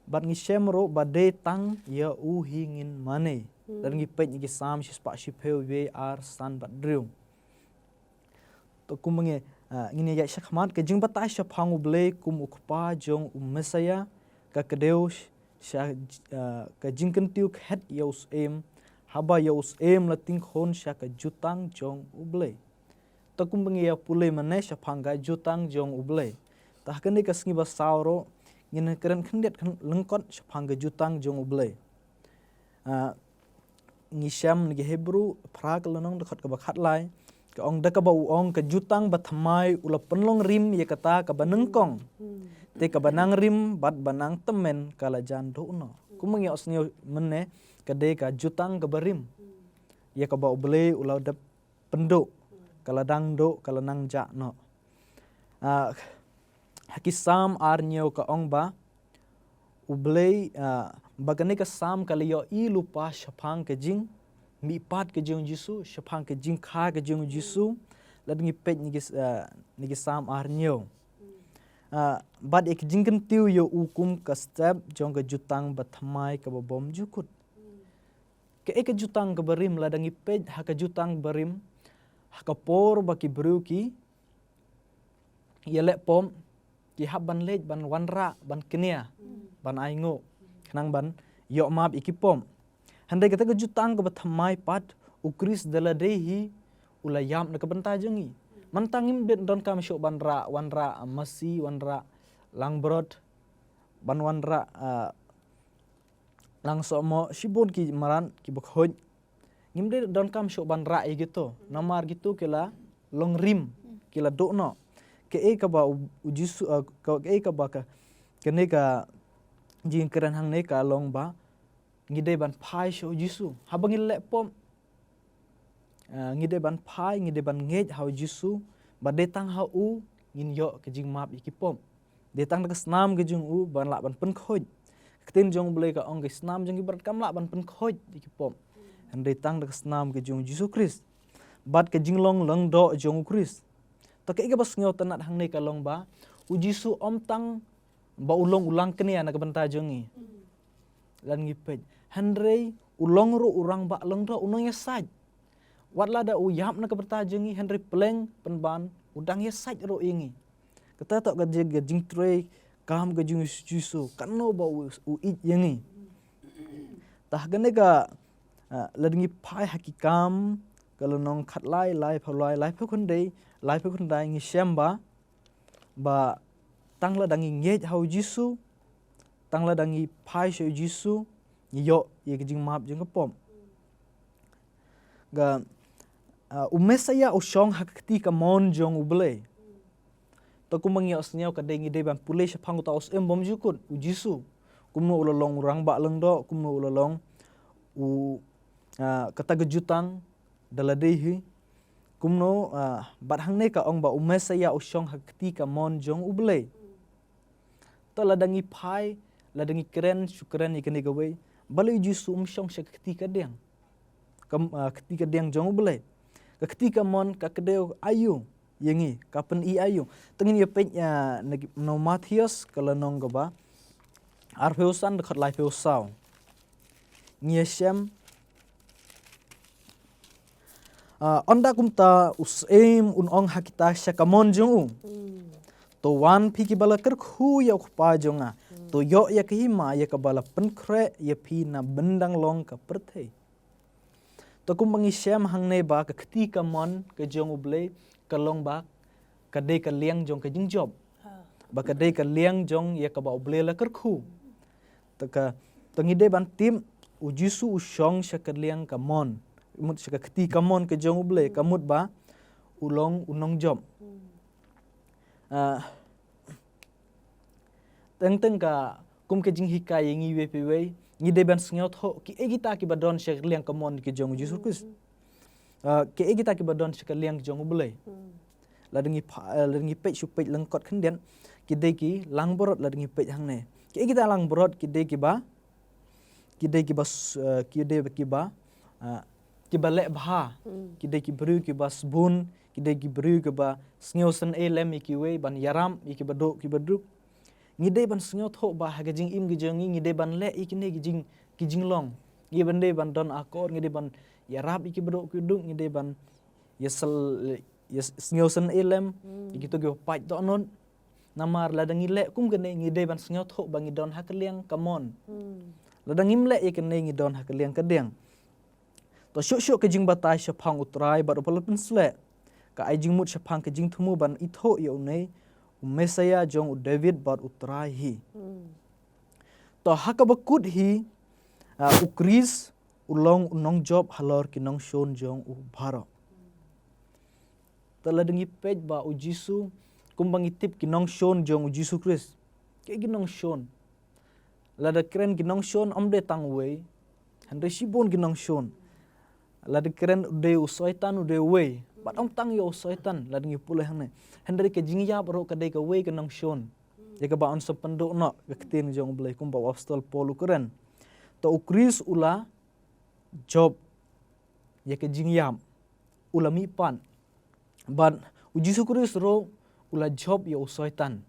bad ngi shem ruh ba dei tang ïa u hi ngin mane. Lada ngi peit ïa ki Salm shispah shiphew wei ar san bad hynriew. To kumba ngi, ah, ngin ïa ïaid shakhmat, ka jingbatai shaphang U Blei kum u Kpa jong u Messaïah ka kdew sha, ah, ka jingkyntiew khet ïa u syiem Haba ïa u syiem la tyngkhun sha ka jutang jong U Blei. Ta kumba ngi ïa pule mynne shaphang ka jutang jong U Blei. Ta ha kane ka sngi ba saw ruh ngin kren khyndiat khyn-, lyngkot shaphang ka jutang jong U Blei. Ah, ngi shem na ki Hebru phra ka lynnong dkhot kaba khatlai. Ka ong da kaba u ong ka jutang ba thymmai u la pynlong rim ïa kata kaba nyngkong. Te kaba nang rim bad ba nang tymmen ka la jan duh noh. Kumba ngi ïohsngew mynne ka dei ka jutang kaba rim. Ïa kaba U Blei u la dep pynduh. Ka la dang duh, ka la nang jah noh. Ah, ha ki Salm ar hynñiew ka ong ba U Blei, ah, ba kane ka Salm ka la ïohi lypa shaphang ka jingmihpat ka jong U Jisu, shaphang ka jingkha ka jong U Jisu. Lada ngi peit na ki, ah, na ki Salm ar hynñiew. Ah, bad ïa ka jingkyntiew ïa u kum ka step jong ka jutang ba thymmai kaba bymjukut. Kaei ka jutang kaba rim? Lada ngi peit ha ka jutang ba rim, ha ka por ba ki briew ki ïaleh pop, ki hap ban leit ban wanrah, ban kñia, ban ainguh, khnang ban ïoh map ïa ki pop. Hynrei kata ka jutang kaba thymmai pat, U Khrist da lade hi u la ïap na ka bynta jong ngi. Mynta ngim dei donkam shuh ban rah, wanrah masi, wanrah langbrot, ban wanrah, ah, langsohmoh, shibun ki mrad kiba khuid. Ngim dei donkam shuh ban rah ïa kito. Namar kito ki la long rim, ki la duh noh. Kaei kaba U, U Jisu, ah, ka, kaei kaba ka, kane ka jingkren hangne ka long ba ngi dei ban phai sha U Jisu. Haba ngi leh pop, ah, ngi dei ban phai, ngi dei ban ngeit ha U Jisu, ba dei tang ha u ngin ïoh ka jingmap ïa ki pop. Dei tang da ka snam ka jong u ban lah ban pynkhuid. Ka ktien jong U Blei ka ong ka snam jong ki brot kam lah ban pynkhuid ïa ki pop. Hynrei tang da ka snam ka jong U Jisu Khrist. Bad ka jinglong lyngdoh jong U Khrist. Ta kaei kaba sngewtynnat hangne ka long ba U Jisu ym tang ba u long u langkñia na ka bynta jong ngi. Lada ngi peit. Hynrei u long ruh u rangbah lyngdoh, u nongïasaid. Wat lada u ïap na ka bynta jong ngi, hynrei pleng pynban u dang ïasaid ruh ïa ngi. Kata toh ka jing, ka jingtrei kam ka jong U Jisu, katno ba u, u ïeit ïa ngi. Ta ha kane ka, ah, lada ngi phai ha ki Kam, ka lynnong khatlai, laiphew lai, laiphew khyndai, laiphew khyndai ngi shem ba, ba tang lada ngi ngeit ha U Jisu, tang lada ngi phai sha U Jisu, ngi ïoh ïa ka jingmap jong ka pop. Ka, ah, u Messaïah u shong ha ka kti kamon jong U Blei. Ta kumba ngi ïohsngew ka dei ngi dei ban pule shaphang uta u syiem bymjukut, U Jisu. Kumno u la long u rangbah lyngdoh, kumno u la long u, ah, kata ka jutang da lade hi. Kumno, ah, bad hangne ka ong ba u Messaïah u shong ha ka kti kamon jong U Blei. Ta lada ngi phai, lada ngi kren, shu kren ïa kane kawei. Balei U Jisu um shong sha ka kti kadiang. Kam, ah, kti kadiang jong U Blei. Ka kti kamon ka kdew aïu ïa ngi, ka pyni aïu. Ta ngin ïa peit ïa na ki, na u Mathaios ka lynnong kaba arphew san dkhot laiphew saw. Ngi ïa shem, ah, ynda kumta u syiem un ong ha kita sha kamon jong u. To wan phi kiba la kyrkhu ïa u Kpa jong nga. To ïoh ïa ka hima ïa kaba la pynkhreh ïa phi na bynta long ka pyrthei. Ta kumba ngi shem hangne ba ka kti kamon ka jong U Blei ka long ba ka dei ka liang jong ka jingjop. Ba ka dei ka liang jong ïa kaba U Blei la kyrkhu. Ta ka, ta ngi dei ban tip U Jisu u shong sha ka liang kamon. Mut sha ka kti kamon ka jong U Blei, ka mut ba u long u nongjop. Ah, teng teng ka kum ka jinghikai ïa ngi iwei pa iwei, ngi dei ban sngewthuh kiei kita kiba don sha ka liang kamon ka jong U Jisu Khrist. Ah, kiei kita kiba don sha ka liang jong U Blei. Lada ngi pha-, eh, lada ngi peit shu peit lyngkot khyndiat, ki dei ki langbrot lada ngi peit hangne. Kiei kita langbrot, ki dei kiba, ki dei kiba s-, eh, ki dei kiba, ah, kiba leh bha. Ki dei ki briew kiba sbun, ki dei ki briew kiba sngewsynei lem ïa kiwei, ban ïarap ïa kiba duh kiba duk. Ngi dei ban sngewthuh ba ha ka jingim ka jong ngi, ngi dei ban leh ïa kine ki jing, ki jinglong. Ngi ban dei ban don akor, ngi dei ban ïarap ïa kiba duh kiba duk, ngi dei ban ïa sel, ïa sngewsynei lem ïa kito kiba pait dohnud. Namar lada ngi leh kum kane ngi dei ban sngewthuh ba ngi don ha ka liang kamon. Lada ngim leh ïa kane ngi don ha ka liang kadiang. To shuh shuh ka jingbatai shaphang u Trai bad u palat pynsleh, ka ai jingmut shaphang ka jingthmu ban ithuh ïa une u Messiah jong u David bad u Trai hi. To ha kaba kut hi, ah, u Khrist u long u nongjop halor ki nongshun jong u baroh. Te lada ngi peit ba u Jisu, kumba ngi tip ki nongshun jong u Jisu Khrist, ki ki nongshun. Lada kren ki nongshun ym dei tang wei, hynrei shibun ki nongshun. Lada kren u dei u Soitan u dei wei, bad ym tang ïa u Soitan, lada ngi pule hangne. Hynrei ka jingïap ruh ka dei kawei ka nongshun. Ïa kaba yn sa pynduh noh ka ktien jong u Blei kumba u apostol Paul u kren. To u Khrist u la jop ïa ka jingïap, u la mihpat. Bad u Jisu Khrist ruh u la jop ïa u Soitan.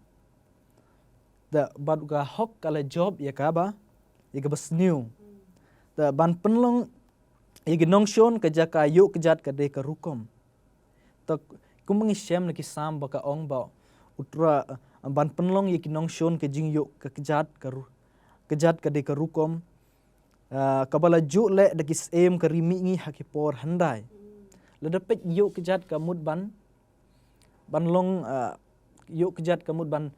Te bad ka hok ka la jop ïa kaba, ïa kaba sniew. Te ban pynlong ïa ki nongshun ka jaka ïuh kjat ka dei ka rukom. Te kumba ngi shem na ki Salm ba ka ong ba u Trai, ban pynlong ïa ki nongshun ka jingïuh ka kjat ka ru-, kjat ka dei ka rukom. Ah, kaba la ju leh da ki syiem ka ri mihngi ha ki por hyndai. Lada peit ïuh kjat ka mut ban, ban long, ah, ïuh kjat ka mut ban,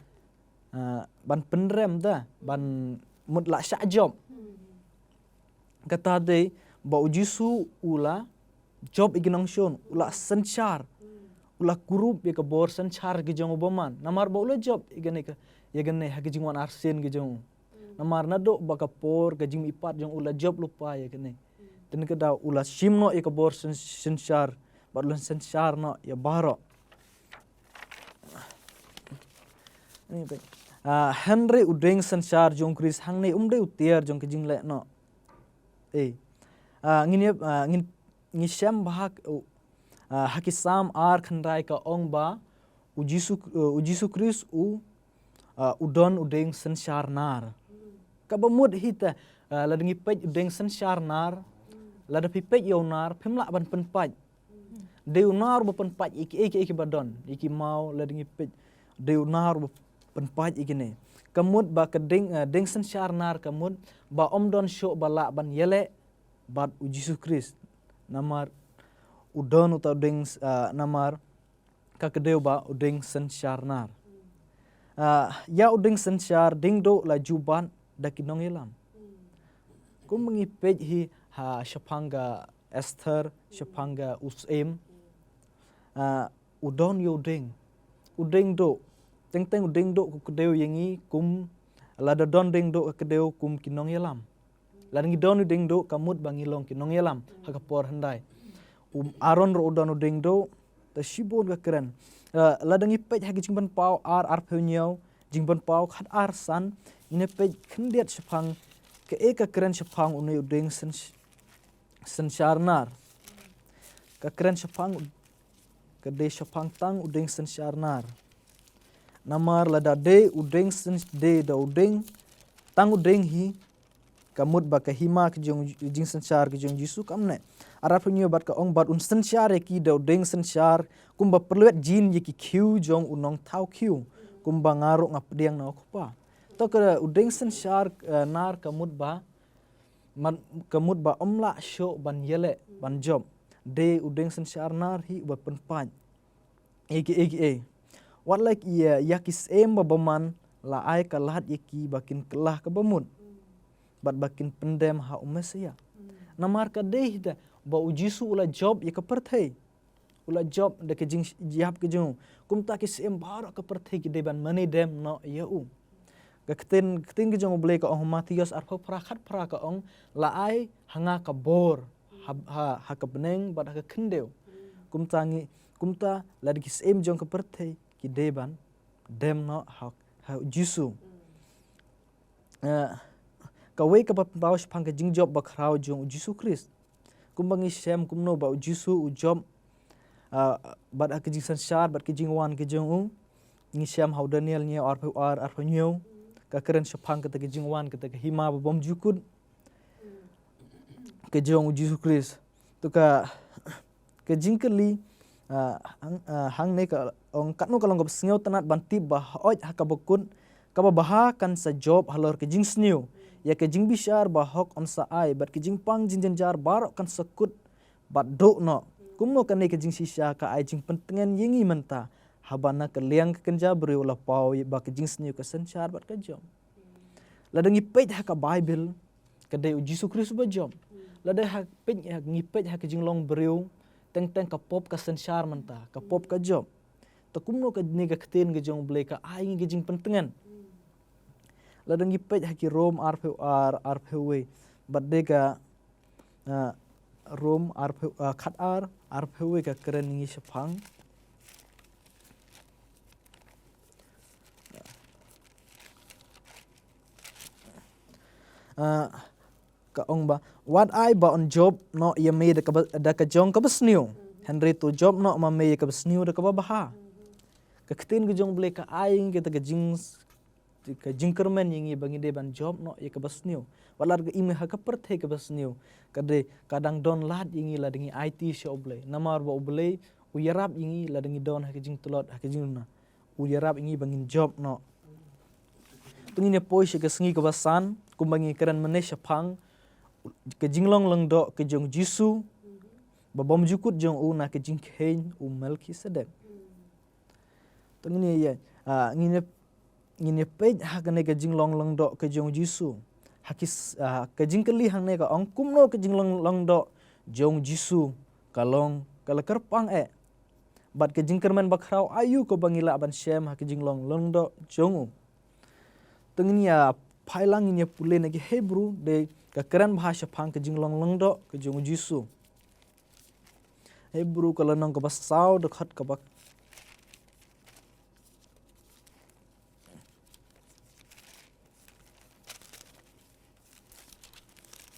ah, ban pynrem da, ban mut la shah jop. Kata dei ba u Jisu u la jop ïa ki nongshun, u la synshar, u la kurup ïa ka bor synshar ki jong u bymman. Namar ba u la jop ïa kane ka, ïa kane ha ki jingwan arsien ki jong u. Namar naduh ba ka por ka jingmihpat jong u la jop lypa ïa kane. Te na kata u la shim noh ïa ka bor syn-, synshar, bad u la synshar noh ïa baroh. Ah, hynrei u dieng synshar jong u Khrist hangne um dei u tiar jong ka jingleh noh. Eh. Ah, ngin ïa-, ah, ngin, ngi shem ba ha k-, u, ah, ha ki Salm ar khyndai ka ong ba u Jisu, eh, u Jisu Khrist u, ah, u don u dieng synshar nar. Kaba mut hi te, ah, lada ngi peit u dieng synshar nar, lada phi peit ïa u nar, phim lah ban pynpait. Dei u nar ba pynpait ïa ki, ïa ki, ïa ki ba don, ïa ki maw, lada ngi peit. Dei u nar ba pynpait ïa kine. Ka mut ba ka dieng, eh, dieng synshar nar ka mut ba ym don shuh ba lah ban ïaleh bad u Jisu Khrist. Namar u don uta u dieng, eh, namar ka kdew ba u dieng synshar nar. Ah, ïa u dieng synshar dieng duh la ju bat da ki nongïalam. Kum ngi peit hi ha shaphang ka Esther, shaphang ka u syiem. Ah, u don ïa u dieng. U dieng duh. Teng teng u dieng duh ka kdew ïa ngi kum lada don dieng duh ka kdew kum ki nongïalam. Lada ngi don u dieng duh ka mut ba ngi long ki nongïalam ha ka por hyndai. U Aaron ruh u don u dieng duh, te shibun ka kren. Eh, lada ngi peit ha ki Jingpynpaw ar, arphew hynñiew, Jingpynpaw khat ar san, ngin ïa peit khyndiat shaphang, kaei ka kren shaphang une u dieng syn-, synshar nar. Ka kren shaphang, ka dei shaphang tang u dieng synshar nar. Namar lada dei u dieng syn-, dei da u dieng, tang u dieng hi, ka mut ba ka hima ka jong, jingsynshar ka jong Jisu kamne. Arphew hynñiew bad ka ong bad un synshar ïa ki da u dieng synshar, kumba pyrluit jin ïa ki khiew jong u nongthaw khiew, kumba nga ruh nga pdiang na u Kpa. To ka u dieng synshar, eh, nar ka mut ba, man, ka mut ba ym lah shuh ban ïaleh, ban jop. Dei u dieng synshar nar hi uba pynpait. Ïa ki, ïa ki, ïa. Wat la ki, ïa, ïa ki syiem ba bymman la ai ka lad ïa ki ba kin kylla kaba mut. Bad ba kin pyndem ha u Messiah. Namar ka dei hi te ba u Jisu u la jop ïa ka pyrthei. U la jop da ka jingïap ka jong u. Kumta ki syiem baroh ka pyrthei ki dei ban mane dem noh ïa u. Ka ktien, ktien ka jong u Blei ka ong ha Mathaios arphew phra khat phra ka ong la ai ha nga ka bor ha, ha, ha ka bneng bad ha ka khyndew. Kumta ngi, kumta lada ki syiem jong ka pyrthei ki dei ban dem noh ha, ha u Jisu. Eh, kawei kaba pynpaw shaphang ka jingjop bakhraw jong u Jisu Khrist. Kumba ngi shem kumno ba u Jisu u jop, ah, bad ha ka jingsynshar, bad ka jingwan ka jong u. Ngi shem ha u Daniel hynñiew arphew ar, arphew hynñiew. Ka kren shaphang kata ka jingwan, kata ka hima ba bymjukut. Ka jong u Jisu Khrist. To ka, ka jingkylli, ah, hang, ah, hangne ka ong katno ka long kaba sngewtynnat ban tip ba hooid ha kaba kut, kaba bha kan sa jop halor ka jingsniew. Ïa ka jingbishar ba hok yn sa ai, bad ka jingpang jingjynjar baroh kan sa kut bad duh noh. Kumno kane ka jingshisha ka ai jingpyntngen ïa ngi mynta, haba na ka liang ka kynja briew la paw ïa ba ka jingsniew ka synshar bad ka jop. Lada ngi peit ha ka Baibl, ka dei u Jisu Khrist ba jop. Lada ha peit ha, ngi peit ha ka jinglong briew, teng teng ka pop ka synshar mynta, ka pop ka jop. Ta kumno kane ka ktien ka jong U Blei ka ai ngi ka jingpyntngen. Lada ngi peit ha ki Rom arphew ar, arphew wei. Bad de ka, ah, Rom arphew, ah, khat ar, arphew wei ka kren ngi shaphang. Ah, ka ong ba, wat ai ba un jop noh ïa me da kaba, da ka jong kaba sniew. Hynrei to jop noh ma me ïa kaba sniew da kaba bha. Ka ktien ka jong U Blei ka ai ngi kata ka jing, ka jingkyrmen ïa ngi ba ngi dei ban jop noh ïa kaba sniew. Wat la ka im ha ka pyrthei kaba sniew, ka dei ka dang don lad ïa ngi lada ngi aiti sha U Blei. Namar ba U Blei u ïarap ïa ngi lada ngi don ha ka jingtlot, ha ka jingduna. U ïarap ïa ngi ba ngin jop noh. Te ngin ïa poi sha ka sngi kaba san, kumba ngi kren mynne shaphang ka jinglong lyngdoh ka jong U Jisu, ba bym jukut jong u na ka jingkheiñ u Melkisedek. Te ngin ïa, ah, ngin ïa, ngin ïa peit ha kane ka jinglong lyngdoh ka jong U Jisu. Ha ki s-, ah, ka jingkylli hangne ka ong kumno ka jinglong lyngdoh jong U Jisu ka long ka la kyrpang eh. Bad ka jingkyrmen bakhraw aïu kaba ngi lah ban shem ha ka jinglong lyngdoh jong u. Te ngin ïa phai lang ngin ïa pule na ki Hebru, de ka kren bha shaphang ka jinglong lyngdoh ka jong U Jisu. Hebru ka lynnong kaba saw dkhot kaba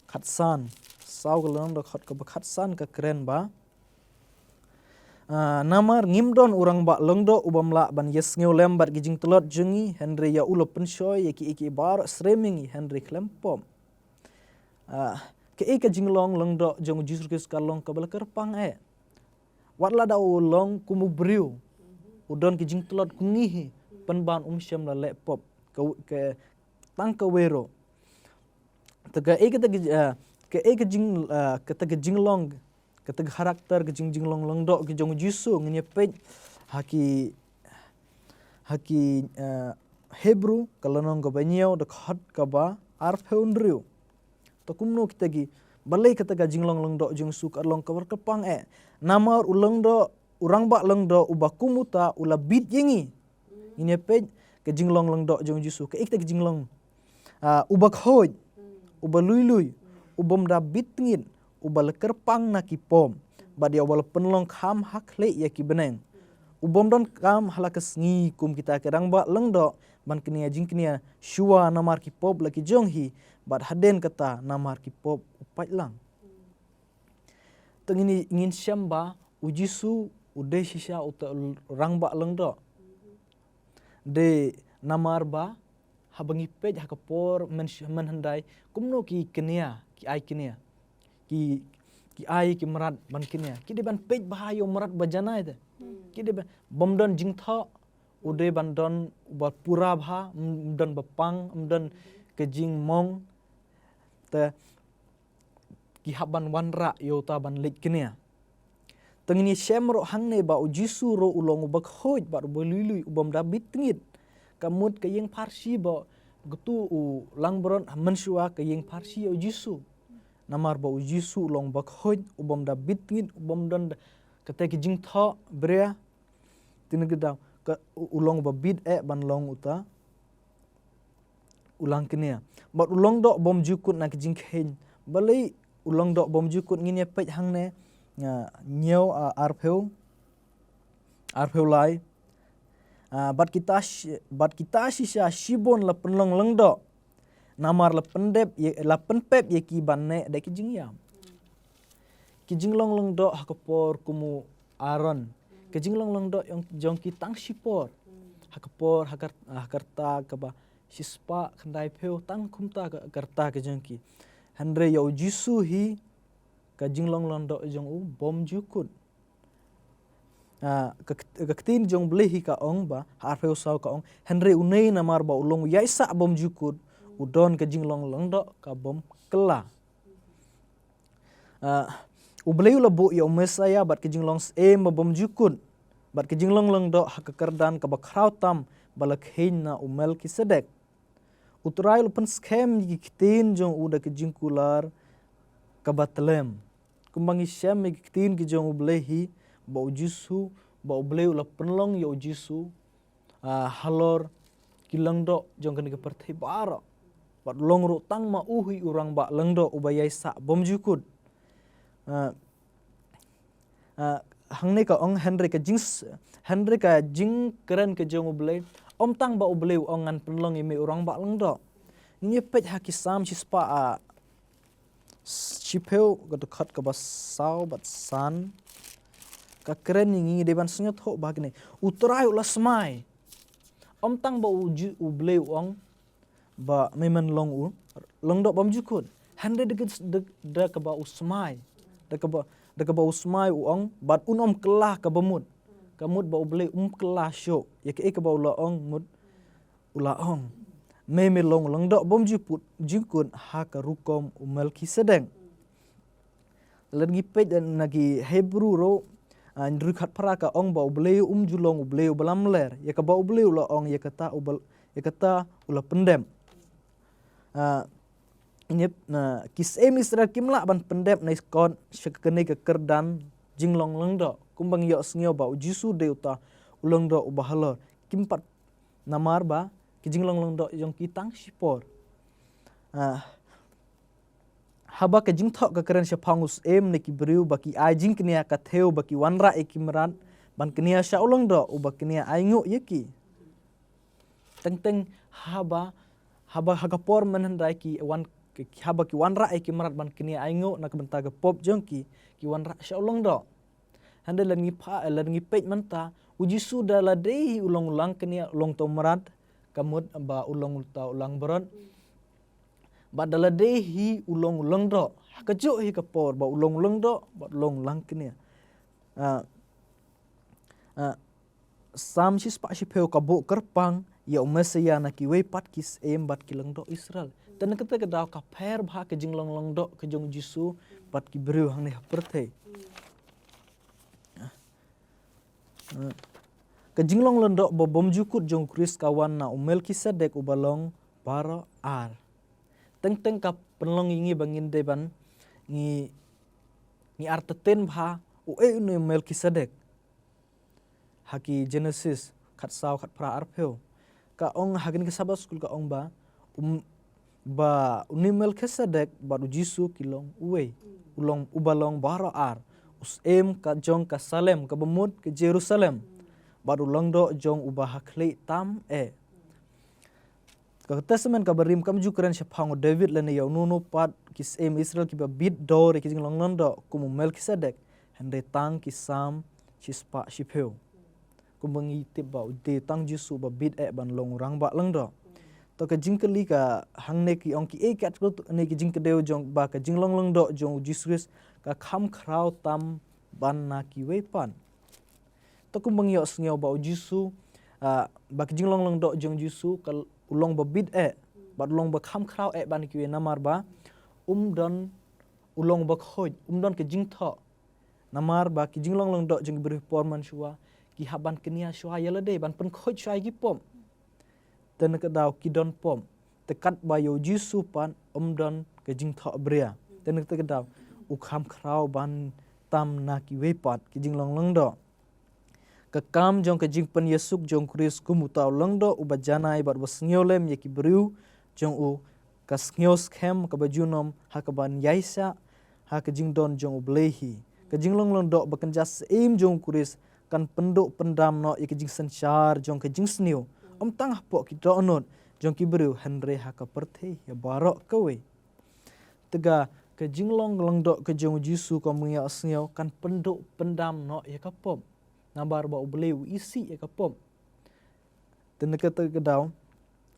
khatsan. Saw ka lynnong dkhot kaba khatsan ka kren ba, ah, namar ngim don u rangbah lyngdoh u bym lah ban ïasngew lem bad ki jingtlot jong ngi, hynrei ïa u la pynshoi ïa kiei kiei baroh syriem ïa ngi, hynrei khlem pop. Ah, kaei ka jinglong lyngdoh jong U Jisu Khrist ka long kaba la kyrpang eh. Wat la da u long kum u briew, u don ki jingtlot kum ngi hi, pynban um shym la leh pop, ka, ka, tang kawei ruh. Te kaei kata ka, ah, kaei ka jing, ah, kata ka jinglong, kata ka karakter ka jing, jinglong lyngdoh ka jong U Jisu, ngin ïa peit ha ki, ha ki, ah, Hebru ka lynnong kaba hynñiew dkhot kaba arphew hynriew. Ta kumno kita ki, balei kata ka jinglong lyngdoh jong U Jisu ka long kaba la kyrpang eh. Namar u lyngdoh, u rangbah lyngdoh uba kum uta u la bit ïa ngi. Ngin ïa peit ka jinglong lyngdoh jong U Jisu, kaei kata ka jinglong. Ah, uba khuid, uba lui lui, u bym da bit tngit, uba la kyrpang na ki pop, bad ïa uba la pynlong kham ha khlieh ïa ki bneng. U bym don kam ha la ka sngi kum kita ki rangbah lyngdoh ban kñia jingkñia shuwa namar ki pop la ki jong hi, bad hadien kata namar ki pop u pait lang. Te ngin, ngin shem ba U Jisu u dei shisha uta u rangbah lyngdoh. Dei namar ba haba ngi peit ha ka por myn, mynhyndai, kumno ki kñia, ki ai kñia, ki, ki ai ki mrad ban kñia, ki dei ban peit bha ïa u mrad ba janai te. Ki dei ban, bym don jingthoh, u dei ban don uba pura bha, ym don ba pang, ym don ka jingmong. Te ki hap ban wanrah ïa uta ban leit kñia. Te ngin ïa shem ruh hangne ba U Jisu ruh u long uba khuid bad uba lui lui, u bym da bit tngit. Ka mut ka ïing pharshi ba katu u langbrot mynshuwa ka ïing pharshi ïa U Jisu. Namar ba U Jisu u long uba khuid, u bym da bit tngit, u bym don da kata ki jingthoh bria. Te na ka daw ka u, u long uba bit eh ban long uta u lang kñia. Bad u lyngdoh bym jukut na ka jingkheiñ. Balei u lyngdoh bym jukut, ngin ïa peit hangne, ah, hynñiew, ah, arphew, arphew lai. Ah, bad kita shi-, bad kita shisha shibun la pynlong lyngdoh. Namar la pyndep ïa, la pynpep ïa ki ban neh da ki jingïap. Ki jinglong lyngdoh ha ka por kum u Aaron. Ki jinglong lyngdoh jong, jong ki tang shipor. Ha ka por, ha kar-, ha ka rta kaba shispah khyndaiphew, tang kumta ka, ka rta ka jong ki. Hynrei ïa U Jisu hi ka jinglong lyngdoh jong u bym jukut. Ah, ka, ka ktien jong U Blei hi ka ong ba, ha arphew saw ka ong, hynrei une namar ba u long u ïaisah bym jukut, u don ka jinglong lyngdoh ka bym kylla. Ah, U Blei u la buh ïa u Messaïah bad ka jinglong syiem ba bymjukut bad ka jinglong lyngdoh ha ka kyrdan kaba khraw tam ba la kheiñ na u Melkisedek. U Trai u la pynskhem ïa ki ktien jong u da ka jingkular kaba tlem. Kumba ngi shem ïa ki ktien ki jong U Blei hi, ba U Jisu, ba U Blei u la pynlong ïa U Jisu, ah, halor ki lyngdoh jong kane ka pyrthei baroh. Bad long ruh tang ma u hi u rangbah lyngdoh uba ïai sah bymjukut. Ah, ah, hangne ka ong hynrei ka jing, hynrei ka jingkren ka jong U Blei, ym tang ba U Blei u ong ngan pynlong ïa me u rangbah lyngdoh. Ngi peit ha ki Salm shispah, ah, shiphew ka dkhot kaba saw bad san. Ka kren ïa ngi dei ban sngewthuh ba kane. U Trai u la smai. Ym tang ba U Ji-, U Blei u ong ba me men long u lyngdoh bymjukut. Hynrei da ka, da, da kaba u smai. Da kaba, da kaba u smai u ong bad un ym kylla kaba mut. Ka mut ba U Blei um kylla shuh. Ïa kaei kaba u la ong mut u la ong. Me me long lyngdoh bymjukut, jukut ha ka rukom u Melkisedek. Lada ngi peit na ki Hebru ruh, ah, hynriew khatphra ka ong ba U Blei um ju long U Blei uba lamler. Ïa kaba U Blei u la ong ïa kata uba, ïa kata u la pyndep. Ah, ngi, na ki syiem Israel kim lah ban pyndep na kot sha kane ka kyrdan jinglong lyngdoh. Kumba ngi ïohsngew ba U Jisu dei uta u lyngdoh uba halor. Kim pat namar ba ki jinglong lyngdoh jong ki tang shipor. Ah, haba ka jingthoh ka kren shaphang u syiem ne ki briew ba ki ai jingkñia ka thew ba ki wanrah ïa ki mrad ban kñia sha u lyngdoh uba kñia ainguh ïa ki. Teng teng haba, haba ha ka por mynhyndai ki wan, haba ki wanrah ïa ki mrad ban kñia ainguh na ka bynta ka pop jong ki, ki wanrah sha u lyngdoh. Hynrei lada ngi pha, lada ngi peit mynta, U Jisu da lade hi u long u langkñia, u long uta u mrad, ka mut ba u long uta u langbrot. Bad da lade hi u long u lyngdoh, ha kajuh hi ka por ba u long u lyngdoh bad u long u langkñia. Ah, ah, Salm shispah shiphew ka buh kyrpang ïa u Messaïah na kiwei pat ki syiem bad ki lyngdoh Israel. Te na kata ka daw ka pher bha ka jinglong lyngdoh ka jong U Jisu bad ki briew hangne ha pyrthei. Ka jinglong lyngdoh ba bymjukut jong U Khrist ka wan na u Melkisedek uba long baroh ar. Teng teng ka pynlong ïa ngi ba ngin dei ban ngi, ngi artatien bha uei une u Melkisedek. Ha ki Genesis khatsaw khatphra arphew. Ka ong ha kane ka Sabbath School ka ong ba, um, ba une u Melkisedek bad U Jisu ki long uwei. U long uba long baroh ar. U syiem ka jong ka Salem kaba mut ka Jerusalem. Bad u lyngdoh jong uba ha khlieh tam eh. Ka Testament kaba Rim kam ju kren shaphang u David lane ïa uno uno pat ki syiem Israel kiba bit dor ïa ki jinglong lyngdoh kum u Melkisedek. Hynrei tang ki Salm shispah shiphew. Kumba ngi tip ba u dei tang Jisu ba bit eh ban long u rangbah lyngdoh. To ka jingkylli ka hangne ki ong kiei katto katne ki jingkdew jong ba ka jinglong lyngdoh jong U Jisu Khrist ka kham khraw tam ban na kiwei pat. To kumba ngi ïohsngew ba U Jisu, ah, ba ka jinglong lyngdoh jong U Jisu ka l-, u long ba bit eh, bad u long ba kham khraw eh ban kiwei namar ba um don, u long ba khuid, um don ka jingthoh. Namar ba ki jinglong lyngdoh jong ki briew por mynshuwa ki hap ban kñia shuwa ïa lade, ban pynkhuid shuwa ïa ki pop. Te na ka daw ki don pop. Te katba ïa U Jisu pat um don ka jingthoh bria. Te na ka daw u kham khraw ban tam na kiwei pat ki jinglong lyngdoh. Ka kam jong ka jingpynïasuk jong U Khrist kum uta u lyngdoh uba janai bad uba sngewlem ïa ki briew jong u ka sngewskhem kaba junom ha kaban ïaishah ha ka jingdon jong U Blei hi. Ka jinglong lyngdoh ba kynja syiem jong U Khrist kan pynduh pyndam noh ïa ka jingsynshar jong ka jingsniew. Ym tang hapoh ki dohnud jong ki briew hynrei ha ka pyrthei ïa baroh kawei. Te ka jinglong lyngdoh ka jong U Jisu ka mynta sngew kan pynduh pyndam noh ïa ka pop. Namar ba U Blei u isih ïa ka pop. Te na kata ka daw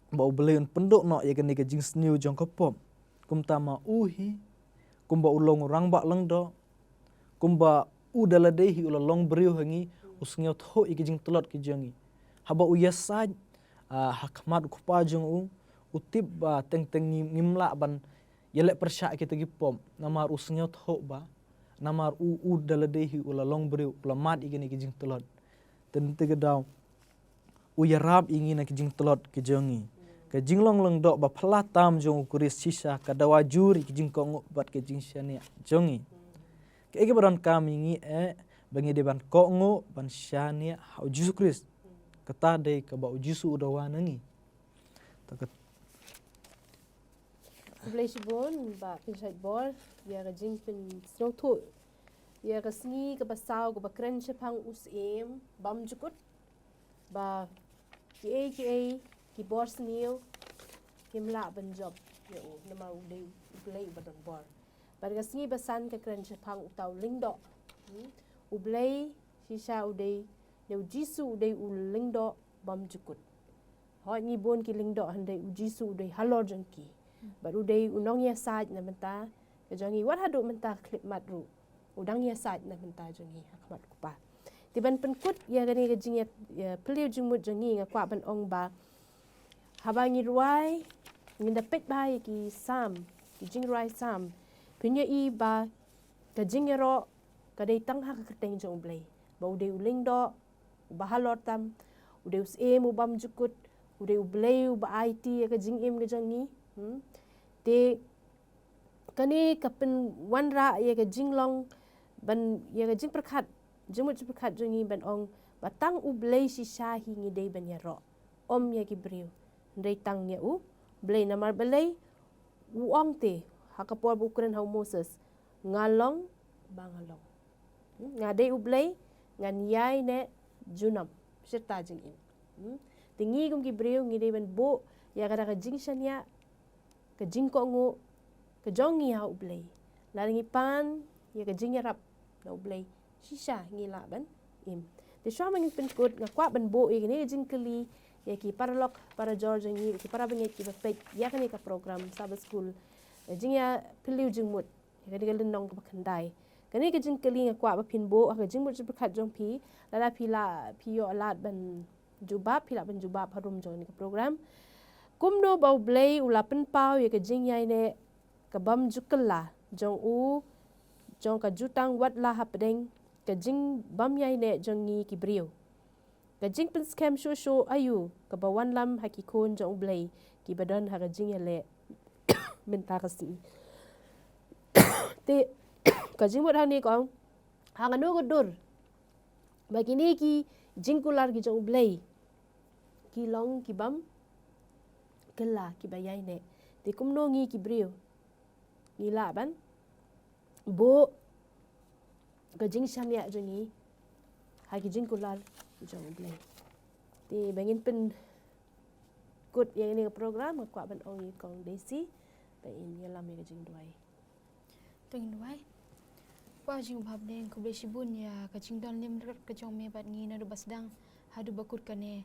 ba U Blei un pynduh noh ïa kane ka jingsniew jong ka pop. Kumta ma u hi, kumba u long u rangbah lyngdoh, kumba u da lade hi u la long briew ha ngi, u sngewthuh ïa ki jingtlot ki jong ngi. Haba u ïasaid, ah, ha khmat u Kpa jong u, u tip ba teng teng ngi, ngim lah ban ïaleh pyrshah kita ki pop. Namar u sngewthuh ba Namar u, u da lade hi u la long briew, u la mad ïa kine ki jingtlot. Te na kata ka daw u ïarap ïa ngi na ki jingtlot ki jong ngi. Ka jinglong lyngdoh ba phylla tam jong u Khrist shisha ka dawa jur ïa ki jingkohnguh bad ka jingshaniah jong ngi. Kaei kaba donkam ïa ngi eh, ba ngi dei ban kohnguh, ban shaniah ha u Jisu Khrist. Kata dei kaba u Jisu u dawa na ngi. Ta ka Khublei shibun Bah Pynshait Bor ïa ka jingpynsngewthuh ïa ka sngi kaba saw kaba kren shaphang u Syiem bymjukut, ba kiei kiei ki bor sniew kim lah ban jop ïa u, namar u dei U Blei uba don bor. Bad ka sngi ba san ka kren shaphang uta u lyngdoh. Hmm? U Blei shisha u dei, ne u Jisu u dei u lyngdoh bymjukut. Hooid ngi bun ki lyngdoh, hynrei u Jisu u dei halor jong ki. Bad u dei u nongïasaid na bynta ka jong ngi, wat haduh mynta khyllipmat ruh u dang ïasaid na bynta jong ngi ha khmat u Kpa. Te ban pynkut ïa kane ka jingïa, ïa phylliew jingmut jong ngi, nga kwah ban ong ba haba ngi rwai, ngin da peit bha ïa ki Salm, ki jingrwai Salm, phin ïohi ba ka jingïaroh ka dei tang ha ka kyrteng jong U Blei, ba u dei u lyngdoh uba halor tam, u dei u Syiem u bymjukut, u dei U Blei uba aiti ïa ka jingim ka jong ngi. Hmm? Te kane ka pynwanrah ïa ka jinglong ban, ïa ka jingpyrkhat, jingmut jingpyrkhat jong ngi ban ong ba tang U Blei shisha hi ngi dei ban ïaroh, ym ïa ki briew, hynrei tang ïa U Blei. Namar balei? U ong te ha ka por ba u kren ha u Moses, nga long ba nga long. Hmm, nga dei U Blei, ngan ïaineh junom. Shirta jingim. Hmm? Te ngi kum ki briew ngi dei ban buh ïa kata ka jingshaniah, ka jingkohnguh ka jong ngi ha U Blei. Lada ngi pan ïa ka jingïarap na U Blei, shisha ngi lah ban im. Te shuwa ma ngin pynkut, nga kwah ban buh ïa kane ka jingkylli ïa ki paralok parajor jong ngi, ki parabangeit kiba peit ïa kane ka program Sabbath School, eh, jingïaphylliew jingmut ïa kane ka lynnong kaba khyndai. Kane ka jingkylli nga kwah ba phin buh ha ka jingmut jingpyrkhat jong phi. Lada phi lah, phi ïoh lad ban jubab, phi lah ban jubab harum jong kane ka program. Kumno ba U Blei u la pynpaw ïa ka jingïaineh ka bymjukut la jong u, jong ka jutang watla hapdeng ka jingbymïaineh jong ngi ki briew? Ka jingpynskhem shuh shuh aïu kaba wanlam ha ki khun jong U Blei kiba don ha ka jingïaleh mynta ka sngi? Te ka jingmut hangne ka ong, ha kano ka dur ba kine ki jingkular ki jong U Blei ki long ki bym kylla, kiba ïaineh? Te kumno ngi ki briew ngi lah ban buh ka jingshaniah jong ngi ha ki jingkular jong U Blei? Te ba ngin pynkut ïa kane ka program, nga kwah ban ong ïa Kong Daisy ba in ïalam ïa ka jingduwai. To ngin duwai. Kpa jong ngi uba ha bneng, khublei shibun ïa ka jingdon lem ryngkat ka jong me bad ngi naduh ba sdang haduh ba kut kane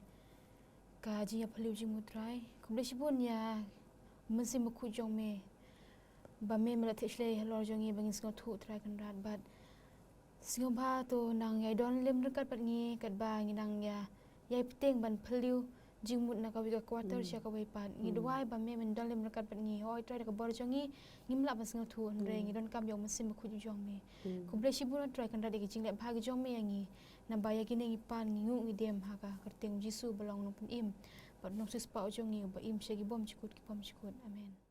ka jingïaphylliew jingmut, Trai. Khublei shibun ïa u Mynsiem Bakhuid jong me, ba me me la thied shlei halor jong ngi ba ngin sngewthuh, Trai Kynrad, bad sngewbha to nang ïai don lem ryngkat bad ngi katba ngi nang ïa, ïai bteng ban phylliew jingmut na kawei ka quarter sha kawei pat. Ngi duwai ba me men don lem ryngkat bad ngi. Hooid Trai, da ka bor jong ngi ngim lah ban sngewthuh, hynrei ngi donkam ïa u Mynsiem Bakhuid jong me. Khublei shibun Trai Kynrad ïa ki jingleh bha ki jong me ïa ngi. Naba ïa kine ngi pan, ngi nguh ngi dem ha ka kyrteng Jisu ba long u Nongpynim bad u Nongsiewspah jong ngi, uba im sha ki bymjukut ki bymjukut. Amen.